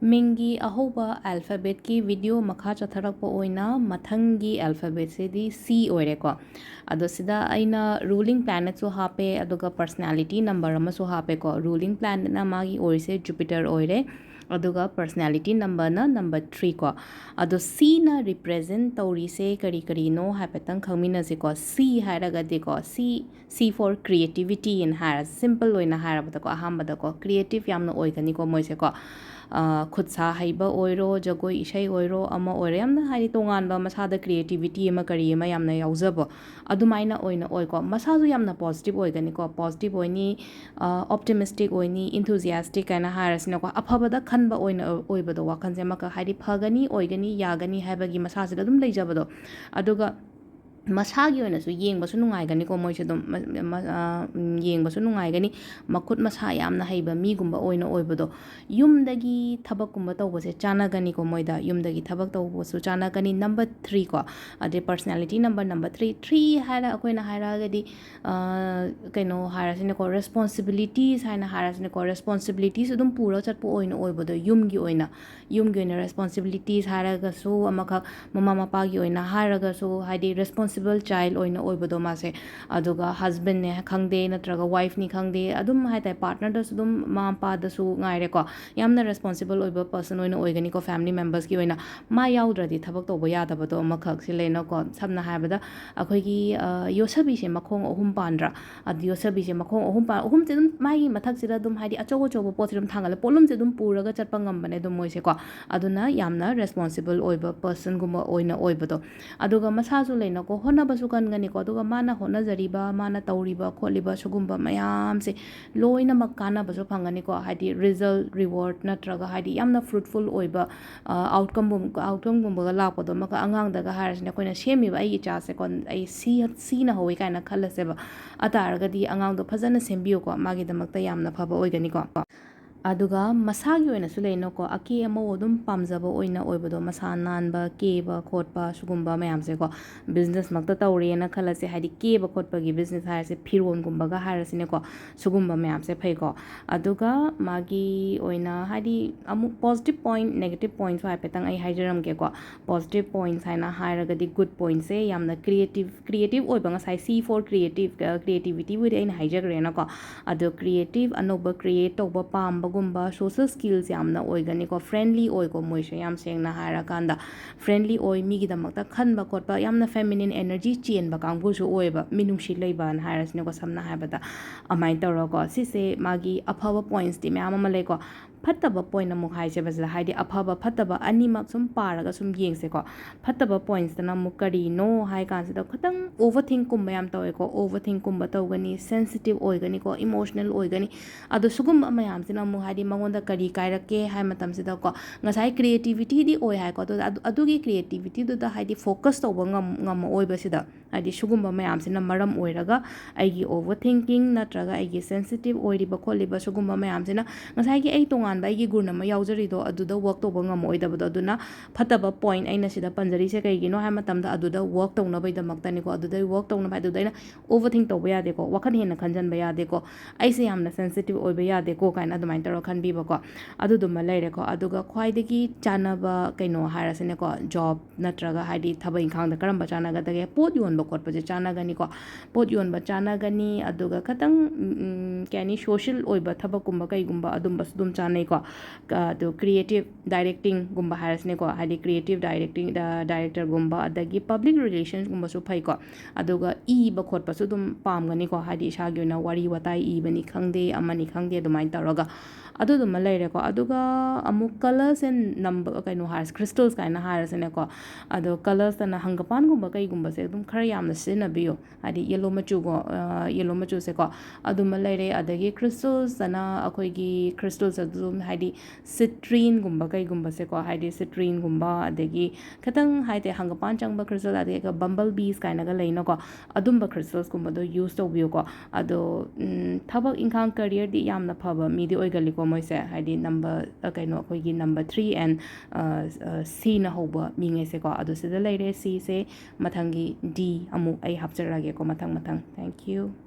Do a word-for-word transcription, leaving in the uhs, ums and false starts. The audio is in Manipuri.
ꯃꯤꯡꯒꯤ ꯑꯍꯧꯕ alphabetꯀꯤ video ꯃꯈꯥ ꯆꯠꯊꯔꯛꯄ ꯑꯣꯏꯅ ꯃꯊꯪꯒꯤ alphabetꯁꯤꯗꯤ C ꯑꯣꯏꯔꯦꯀꯣ꯫ ꯑꯗꯣ ꯁꯤꯗ ꯑꯩꯅ ruling planetꯁꯨ ꯍꯥꯞꯄꯦ, ꯑꯗꯨꯒ personality number ꯑꯃꯁꯨ ꯍꯥꯞꯄꯦꯀꯣ꯫ Ruling planetꯅ ꯃꯥꯒꯤ ꯑꯣꯏꯔꯤꯁꯦ Jupiter ꯑꯣꯏꯔꯦ, ꯑꯗꯨꯒ personality numberꯅ number three ꯀꯣ꯫ ꯑꯗꯣ Cꯅ represent ꯇꯧꯔꯤꯁꯦ ꯀꯔꯤ ꯀꯔꯤꯅꯣ ꯍꯥꯏꯐꯦꯠꯇꯪ ꯈꯪꯃꯤꯟꯅꯁꯤꯀꯣ꯫ C ꯍꯥꯏꯔꯒꯗꯤꯀꯣ, C, C for creativity ꯍꯥꯏꯅ ꯍꯥꯏꯔ, simple ꯑꯣꯏꯅ ꯍꯥꯏꯔꯕꯗꯀꯣ, ꯑꯍꯥꯟꯕꯗꯀꯣ, creative ꯌꯥꯝꯅ ꯑꯣꯏꯒꯅꯤꯀꯣ ꯃꯣꯏꯁꯦꯀꯣ꯫ ꯑ, ꯈꯨꯠ ꯁꯥ ꯍꯩꯕ ꯑꯣꯏꯔꯣ, ꯖꯒꯣꯏ ꯏꯁꯩ ꯑꯣꯏꯔꯣ, ꯑꯃ ꯑꯣꯏꯔꯣ, ꯌꯥꯝꯅ ꯍꯥꯏꯗꯤ ꯇꯣꯉꯥꯟꯕ ꯃꯁꯥꯗ creativity ꯑꯃ ꯀꯔꯤ ꯑꯃ ꯌꯥꯝꯅ ꯌꯥꯎꯖꯕ, ꯑꯗꯨꯃꯥꯏꯅ ꯑꯣꯏꯅ ꯑꯣꯏꯀꯣ꯫ ꯃꯁꯥꯁꯨ ꯌꯥꯝꯅ positive ꯑꯣꯏꯒꯅꯤꯀꯣ, positive ꯑꯣꯏꯅꯤ, ꯑ, optimistic ꯑꯣꯏꯅꯤ, enthusiastic ꯍꯥꯏꯅ ꯍꯥꯏꯔꯁꯤꯅꯀꯣ, ꯑꯐꯕꯗ ꯈꯟꯕ ꯑꯣꯏꯅ ꯑꯣꯏꯕꯗꯣ, ꯋꯥꯈꯜꯁꯦ ꯑꯃꯈꯛ ꯍꯥꯏꯗꯤ ꯐꯒꯅꯤ, ꯑꯣꯏꯒꯅꯤ, ꯌꯥꯒꯅꯤ ꯍꯥꯏꯕꯒꯤ ꯃꯁꯥꯁꯤꯗ ꯑꯗꯨꯝ ꯂꯩꯖꯕꯗꯣ꯫ ꯑꯗꯨꯒ ꯃꯁꯥꯒꯤ ꯑꯣꯏꯅꯁꯨ ꯌꯦꯡꯕꯁꯨ ꯅꯨꯡꯉꯥꯏꯒꯅꯤꯀꯣ ꯃꯣꯏꯁꯦ ꯑꯗꯨꯝ, ꯃ-, ꯃ-, ꯑ, ꯎꯝ, ꯌꯦꯡꯕꯁꯨ ꯅꯨꯡꯉꯥꯏꯒꯅꯤ, ꯃꯈꯨꯠ ꯃꯁꯥ ꯌꯥꯝꯅ ꯍꯩꯕ ꯃꯤꯒꯨꯝꯕ ꯑꯣꯏꯅ ꯑꯣꯏꯕꯗꯣ꯫ ꯌꯨꯝꯗꯒꯤ ꯊꯕꯛꯀꯨꯝꯕ ꯇꯧꯕꯁꯦ ꯆꯥꯟꯅꯒꯅꯤꯀꯣ ꯃꯣꯏꯗ, ꯌꯨꯝꯗꯒꯤ ꯊꯕꯛ ꯇꯧꯕꯁꯨ ꯆꯥꯟꯅꯒꯅꯤ꯫ Number three ꯀꯣ, ꯑꯗꯩ personality number number three, three ꯍꯥꯏꯔ ꯑꯩꯈꯣꯏꯅ ꯍꯥꯏꯔꯒꯗꯤ, ꯑ, ꯀꯩꯅꯣ ꯍꯥꯏꯔꯁꯤꯅꯦꯀꯣ, responsibilities ꯍꯥꯏꯅ ꯍꯥꯏꯔꯁꯤꯅꯦꯀꯣ, responsibilities ꯑꯗꯨꯝ ꯄꯨꯔꯒ ꯆꯠꯄ ꯑꯣꯏꯅ ꯑꯣꯏꯕꯗꯣ, ꯌꯨꯝꯒꯤ ꯑꯣꯏꯅ, ꯌꯨꯝꯒꯤ ꯑꯣꯏꯅ responsibilities ꯍꯥꯏꯔꯒꯁꯨ ꯑꯃꯈꯛ, ꯃꯃꯥ ꯃꯄꯥꯒꯤ ꯑꯣꯏꯅ ꯍꯥꯏꯔꯒꯁꯨ, ꯍꯥꯏꯗꯤ responsible child ꯑꯣꯏꯅ ꯑꯣꯏꯕꯗꯣ ꯃꯥꯁꯦ꯫ ꯑꯗꯨꯒ husbandꯅꯦ ꯈꯪꯗꯦ, ꯅꯠꯇ꯭ꯔꯒ wifeꯅꯤ ꯈꯪꯗꯦ, ꯑꯗꯨꯝ ꯍꯥꯏꯇꯥꯔꯦ, partnerꯗꯁꯨ ꯑꯗꯨꯝ, ꯃꯃꯥ ꯃꯄꯥꯗꯁꯨ ꯉꯥꯏꯔꯦꯀꯣ, ꯌꯥꯝꯅ responsible ꯑꯣꯏꯕ person ꯑꯣꯏꯅ ꯑꯣꯏꯒꯅꯤꯀꯣ, family membersꯀꯤ ꯑꯣꯏꯅ꯫ ꯃꯥ ꯌꯥꯎꯗ꯭ꯔꯗꯤ ꯊꯕꯛ ꯇꯧꯕ ꯌꯥꯗꯕꯗꯣ ꯑꯃꯈꯛꯁꯤ ꯂꯩꯅꯀꯣ꯫ ꯁꯝꯅ ꯍꯥꯏꯔꯕꯗ, ꯑꯩꯈꯣꯏꯒꯤ, ꯑ, ꯌꯣꯠꯁꯕꯤꯁꯦ ꯃꯈꯣꯡ ꯑꯍꯨꯝ ꯄꯥꯟꯗ꯭ꯔꯥ? ꯑꯗꯨ ꯌꯣꯠꯁꯕꯤꯁꯦ ꯃꯈꯣꯡ ꯑꯍꯨꯝ ꯄꯥꯟ-, ꯑꯍꯨꯝꯁꯦ ꯑꯗꯨꯝ ꯃꯥꯒꯤ ꯃꯊꯛꯁꯤꯗ ꯑꯗꯨꯝ, ꯍꯥꯏꯗꯤ, ꯑꯆꯧ ꯑꯆꯧꯕ ꯄꯣꯠꯁꯦ ꯑꯗꯨꯝ ꯊꯥꯡꯒꯠꯂ, ꯄꯣꯠꯂꯨꯝꯁꯦ ꯑꯗꯨꯝ ꯄꯨꯔꯒ ꯆꯠꯄ ꯉꯝꯕꯅꯦ ꯑꯗꯨꯝ ꯃꯣꯏꯁꯦꯀꯣ꯫ ꯑꯗꯨꯅ ꯌꯥꯝꯅ responsible ꯑꯣꯏꯕ personꯒꯨꯝꯕ ꯑꯣꯏꯅ ꯑꯣꯏꯕꯗꯣ꯫ ꯑꯗꯨꯒ ꯃꯁꯥꯁꯨ ꯂꯩꯅꯀꯣ, ꯍꯣꯠꯅꯕꯁꯨ ꯀꯟꯒꯅꯤꯀꯣ꯫ ꯑꯗꯨꯒ ꯃꯥꯅ ꯍꯣꯠꯅꯖꯔꯤꯕ, ꯃꯥꯅ ꯇꯧꯔꯤꯕ ꯈꯣꯠꯂꯤꯕ ꯁꯤꯒꯨꯝꯕ ꯃꯌꯥꯝꯁꯦ ꯂꯣꯏꯅꯃꯛ ꯀꯥꯟꯅꯕꯁꯨ ꯐꯪꯒꯅꯤꯀꯣ꯫ ꯍꯥꯏꯗꯤ result, reward ꯅꯠꯇ꯭ꯔꯒ ꯍꯥꯏꯗꯤ ꯌꯥꯝꯅ fruitful ꯑꯣꯏꯕ, ꯑ, outcomeꯒꯨꯝ-, outcomeꯒꯨꯝꯕꯒ ꯂꯥꯛꯄꯗꯣ ꯑꯃꯒ꯫ ꯑꯉꯥꯡꯗꯒ ꯍꯥꯏꯔꯁꯤꯅꯦ, ꯑꯩꯈꯣꯏꯅ ꯁꯦꯝꯃꯤꯕ ꯑꯩꯒꯤ ꯏꯆꯥꯁꯦꯀꯣ, ꯑꯩ C, Cꯅ ꯍꯧꯋꯤ ꯀꯥꯏꯅ ꯈꯜꯂꯁꯦꯕ꯫ ꯑꯗꯨ ꯇꯥꯔꯒꯗꯤ ꯑꯉꯥꯡꯗꯣ ꯐꯖꯅ ꯁꯦꯝꯕꯤꯌꯨꯀꯣ, ꯃꯥꯒꯤꯗꯃꯛꯇ ꯌꯥꯝꯅ ꯐꯕ ꯑꯣꯏꯒꯅꯤꯀꯣ꯫ ꯑꯗꯨꯒ ꯃꯁꯥꯒꯤ ꯑꯣꯏꯅꯁꯨ ꯂꯩꯅꯀꯣ, ꯑꯀꯦ ꯑꯃꯧ ꯑꯗꯨꯝ ꯄꯥꯝꯖꯕ ꯑꯣꯏꯅ ꯑꯣꯏꯕꯗꯣ, ꯃꯁꯥ ꯅꯥꯟꯕ, ꯀꯦꯕ ꯈꯣꯠꯄ ꯁꯤꯒꯨꯝꯕ ꯃꯌꯥꯝꯁꯦꯀꯣ, ꯕꯤꯖꯤꯅꯦꯁ ꯃꯛꯇ ꯇꯧꯔꯦꯅ ꯈꯜꯂꯁꯦ, ꯍꯥꯏꯗꯤ ꯀꯦꯕ ꯈꯣꯠꯄꯒꯤ ꯕꯤꯖꯤꯅꯦꯁ ꯍꯥꯏꯔꯁꯦ, ꯐꯤꯔꯣꯟꯒꯨꯝꯕꯒ ꯍꯥꯏꯔꯁꯤꯅꯦꯀꯣ, ꯁꯤꯒꯨꯝꯕ ꯃꯌꯥꯝꯁꯦ ꯐꯩꯀꯣ꯫ ꯑꯗꯨꯒ ꯃꯥꯒꯤ ꯑꯣꯏꯅ ꯍꯥꯏꯗꯤ ꯑꯃꯨꯛ positive point, negative pointꯁꯨ ꯍꯥꯏꯐꯦꯠꯇꯪ ꯑꯩ ꯍꯥꯏꯖꯔꯝꯒꯦꯀꯣ꯫ Positive points ꯍꯥꯏꯅ ꯍꯥꯏꯔꯒꯗꯤ, good pointꯁꯦ ꯌꯥꯝꯅ creative, creative ꯑꯣꯏꯕ, ꯉꯁꯥꯏ C for creative, creativityꯕꯨꯗꯤ ꯑꯩꯅ ꯍꯥꯏꯖꯈ꯭ꯔꯦꯅꯀꯣ꯫ ꯑꯗꯣ creative, ꯑꯅꯧꯕ create ꯇꯧꯕ ꯄꯥꯝꯕꯒꯨꯝꯕ, social skills ꯌꯥꯝꯅ ꯑꯣꯏꯒꯅꯤꯀꯣ, friendly ꯑꯣꯏꯀꯣ, ꯃꯣꯏꯁꯦ ꯌꯥꯝ ꯁꯦꯡꯅ ꯍꯥꯏꯔꯀꯥꯟꯗ friendly ꯑꯣꯏ, ꯃꯤꯒꯤꯗꯃꯛꯇ ꯈꯟꯕ ꯈꯣꯠꯄ, ꯌꯥꯝꯅ feminine energy ꯆꯦꯟꯕ ꯀꯥꯡꯕꯨꯁꯨ ꯑꯣꯏꯌꯦꯕ, ꯃꯤꯅꯨꯡꯁꯤ ꯂꯩꯕꯅ ꯍꯥꯏꯔꯁꯤꯅꯦꯀꯣ, ꯁꯝꯅ ꯍꯥꯏꯔꯕꯗ꯫ ꯑꯗꯨꯃꯥꯏꯅ ꯇꯧꯔꯒꯀꯣ, ꯁꯤꯁꯦ ꯃꯥꯒꯤ ꯑꯐꯕ pointsꯇꯤ ꯃꯌꯥꯝ ꯑꯃ ꯂꯩꯀꯣ꯫ ꯐꯠꯇꯕ point ꯑꯃꯨꯛ ꯍꯥꯏꯁꯦꯕ ꯁꯤꯗ, ꯍꯥꯏꯗꯤ ꯑꯐꯕ ꯐꯠꯇꯕ ꯑꯅꯤꯃꯛ ꯁꯨꯝ ꯄꯥꯔꯒ ꯁꯨꯝ ꯌꯦꯡꯁꯦꯀꯣ꯫ ꯐꯠꯇꯕ pointsꯇꯅ ꯑꯃꯨꯛ ꯀꯔꯤꯅꯣ ꯍꯥꯏ ꯀꯥꯟꯁꯤꯗ, ꯈꯤꯇꯪ overthinkꯀꯨꯝꯕ ꯌꯥꯝ ꯇꯧꯋꯦꯀꯣ, overthinkꯀꯨꯝꯕ ꯇꯧꯒꯅꯤ, sensitive ꯑꯣꯏꯒꯅꯤꯀꯣ, emotional ꯑꯣꯏꯒꯅꯤ꯫ ꯑꯗꯣ ꯁꯤꯒꯨꯝꯕ ꯃꯌꯥꯝꯁꯤꯅ ꯑꯃꯨꯛ ꯍꯥꯏꯗꯤ ꯃꯉꯣꯟꯗ ꯀꯔꯤ ꯀꯥꯏꯔꯛꯀꯦ ꯍꯥꯏ ꯃꯇꯝꯁꯤꯗꯀꯣ, ꯉꯁꯥꯏ creativityꯗꯤ ꯑꯣꯏ ꯍꯥꯏꯀꯣ, ꯑꯗꯨ, ꯑꯗꯨ, ꯑꯗꯨꯒꯤ creativityꯗꯨꯗ ꯍꯥꯏꯗꯤ focus ꯇꯧꯕ ꯉꯝ-, ꯉꯝꯃꯛꯑꯣꯏꯕ ꯁꯤꯗ꯫ ꯍꯥꯏꯗꯤ ꯁꯤꯒꯨꯝꯕ ꯃꯌꯥꯝꯁꯤꯅ ꯃꯔꯝ ꯑꯣꯏꯔꯒ ꯑꯩꯒꯤ overthinking ꯅꯠꯇ꯭ꯔꯒ ꯑꯩꯒꯤ sensitive ꯑꯣꯏꯔꯤꯕ ꯈꯣꯠꯂꯤꯕ ꯁꯤꯒꯨꯝꯕ ꯃꯌꯥꯝꯁꯤꯅ, ꯉꯁꯥꯏꯒꯤ ꯑꯩ ꯇꯣꯉꯥꯟꯕ ꯑꯩꯒꯤ ꯒꯨꯟ ꯑꯃ ꯌꯥꯎꯖꯔꯤꯗꯣ, ꯑꯗꯨꯗ work ꯇꯧꯕ ꯉꯝꯃꯛꯑꯣꯏꯗꯕꯗꯣ꯫ ꯑꯗꯨꯅ ꯐꯠꯇꯕ point ꯑꯩꯅ ꯁꯤꯗ ꯄꯟꯖꯔꯤꯁꯦ ꯀꯩꯒꯤꯅꯣ ꯍꯥꯏꯕ ꯃꯇꯝꯗ, ꯑꯗꯨꯗ work ꯇꯧꯅꯕꯒꯤꯗꯃꯛꯇꯅꯤꯀꯣ꯫ ꯑꯗꯨꯗ work ꯇꯧꯅꯕ, ꯑꯗꯨꯗ ꯑꯩꯅ overthink ꯇꯧꯕ ꯌꯥꯗꯦꯀꯣ, ꯋꯥꯈꯜ ꯍꯦꯟꯅ ꯈꯟꯖꯟꯕ ꯌꯥꯗꯦꯀꯣ, ꯑꯩꯁꯦ ꯌꯥꯝꯅ sensitive ꯑꯣꯏꯕ ꯌꯥꯗꯦꯀꯣ ꯀꯥꯏꯅ ꯑꯗꯨꯃꯥꯏꯅ ꯇꯧꯔꯒ ꯈꯟꯕꯤꯕꯀꯣ꯫ ꯑꯗꯨꯗꯨꯃ ꯂꯩꯔꯦꯀꯣ꯫ ꯑꯗꯨꯒ ꯈ꯭ꯋꯥꯏꯗꯒꯤ ꯆꯥꯟꯅꯕ ꯀꯩꯅꯣ ꯍꯥꯏꯔꯁꯤꯅꯦꯀꯣ, job ꯅꯠꯇ꯭ꯔꯒ ꯍꯥꯏꯗꯤ ꯊꯕꯛ ꯏꯪꯈꯥꯡꯗ ꯀꯔꯝꯕ ꯆꯥꯟꯅꯒꯗꯒꯦ? ꯄꯣꯠ ꯌꯣꯟꯕ ꯈꯣꯠꯄꯁꯦ ꯆꯥꯟꯅꯒꯅꯤꯀꯣ꯫ ꯄꯣꯠ ꯌꯣꯟꯕ ꯆꯥꯟꯅꯒꯅꯤ, ꯑꯗꯨꯒ ꯈꯇꯪ, ꯎꯝ, ꯀꯩ ꯍꯥꯏꯅꯤ, social ꯑꯣꯏꯕ ꯊꯕꯛꯀꯨꯝꯕ ꯀꯩꯒꯨꯝꯕ ꯑꯗꯨꯝꯕꯁꯨ ꯑꯗꯨꯝ ꯆꯥꯟꯅꯩꯀꯣ꯫ ꯀ-, ꯑꯗꯨ creative directingꯒꯨꯝꯕ ꯍꯥꯏꯔꯁꯤꯅꯦꯀꯣ, ꯍꯥꯏꯗꯤ creative directing, ꯑ, directorꯒꯨꯝꯕ, ꯑꯗꯒꯤ public relationsꯒꯨꯝꯕꯁꯨ ꯐꯩꯀꯣ꯫ ꯑꯗꯨꯒ ꯏꯕ ꯈꯣꯠꯄꯁꯨ ꯑꯗꯨꯝ ꯄꯥꯝꯒꯅꯤꯀꯣ, ꯍꯥꯏꯗꯤ ꯏꯁꯥꯒꯤ ꯑꯣꯏꯅ ꯋꯥꯔꯤ ꯋꯥꯇꯥꯏ ꯏꯕꯅꯤ ꯈꯪꯗꯦ, ꯑꯃꯅꯤ ꯈꯪꯗꯦ, ꯑꯗꯨꯃꯥꯏꯅ ꯇꯧꯔꯒ ꯑꯗꯨꯗꯨꯃ ꯂꯩꯔꯦꯀꯣ꯫ ꯑꯗꯨꯒ ꯑꯃꯨꯛ colours and number, ꯀꯩꯅꯣ ꯍꯥꯏꯔꯁꯤ, crystals ꯀꯥꯏꯅ ꯍꯥꯏꯔꯁꯤꯅꯦꯀꯣ꯫ ꯑꯗꯣ colours ꯇꯅ ꯍꯪꯒꯄꯥꯟꯒꯨꯝꯕ ꯀꯩꯒꯨꯝꯕꯁꯦ ꯑꯗꯨꯝ ꯈꯔ ꯌꯥꯝꯅ ꯁꯤꯖꯤꯟꯅꯕꯤꯌꯨ꯫ ꯍꯥꯏꯗꯤ ꯌꯦꯂꯣ ꯃꯆꯨꯒꯣ, ꯌꯦꯂꯣ ꯃꯆꯨꯁꯦꯀꯣ, ꯑꯗꯨꯃ ꯂꯩꯔꯦ꯫ ꯑꯗꯒꯤ crystals ꯑꯅ ꯑꯩꯈꯣꯏꯒꯤ crystals ꯑꯗꯨꯝ ꯍꯥꯏꯗꯤ citrine ꯒꯨꯝꯕ ꯀꯩꯒꯨꯝꯕꯁꯦꯀꯣ, ꯍꯥꯏꯗꯤ citrine ꯒꯨꯝꯕ, ꯑꯗꯒꯤ ꯈꯤꯇꯪ ꯍꯥꯏꯗꯤ ꯍꯪꯒꯄꯥꯟ ꯆꯪꯕ crystal, ꯑꯗꯒꯤ bumble bees ꯀꯥꯏꯅꯒ ꯂꯩꯅꯀꯣ, ꯑꯗꯨꯝꯕ crystals ꯀꯨꯝꯕꯗꯣ use ꯇꯧꯕꯤꯌꯨꯀꯣ꯫ ꯑꯗꯣ ꯎꯝ, ꯊꯕꯛ ꯏꯪꯈꯥꯡ career ꯗꯤ ꯌꯥꯝꯅ ꯐꯕ ꯃꯤꯗꯤ ꯑꯣꯏꯒꯜꯂꯤꯀꯣ ꯃꯣꯏꯁꯦ, ꯍꯥꯏꯗꯤ number, ꯑ, ꯀꯩꯅꯣ, ꯑꯩꯈꯣꯏꯒꯤ number three and, ꯑ, ꯑ, C ꯅ ꯍꯧꯕ ꯃꯤꯉꯩꯁꯦꯀꯣ꯫ ꯑꯗꯣ ꯁꯤꯗ ꯂꯩꯔꯦ, C ꯁꯦ꯫ ꯃꯊꯪꯒꯤ D ꯑꯃꯨꯛ ꯑꯩ ꯍꯥꯞꯆꯔꯛꯑꯒꯦꯀꯣ, ꯃꯊꯪ ꯃꯊꯪ꯫ Thank you꯫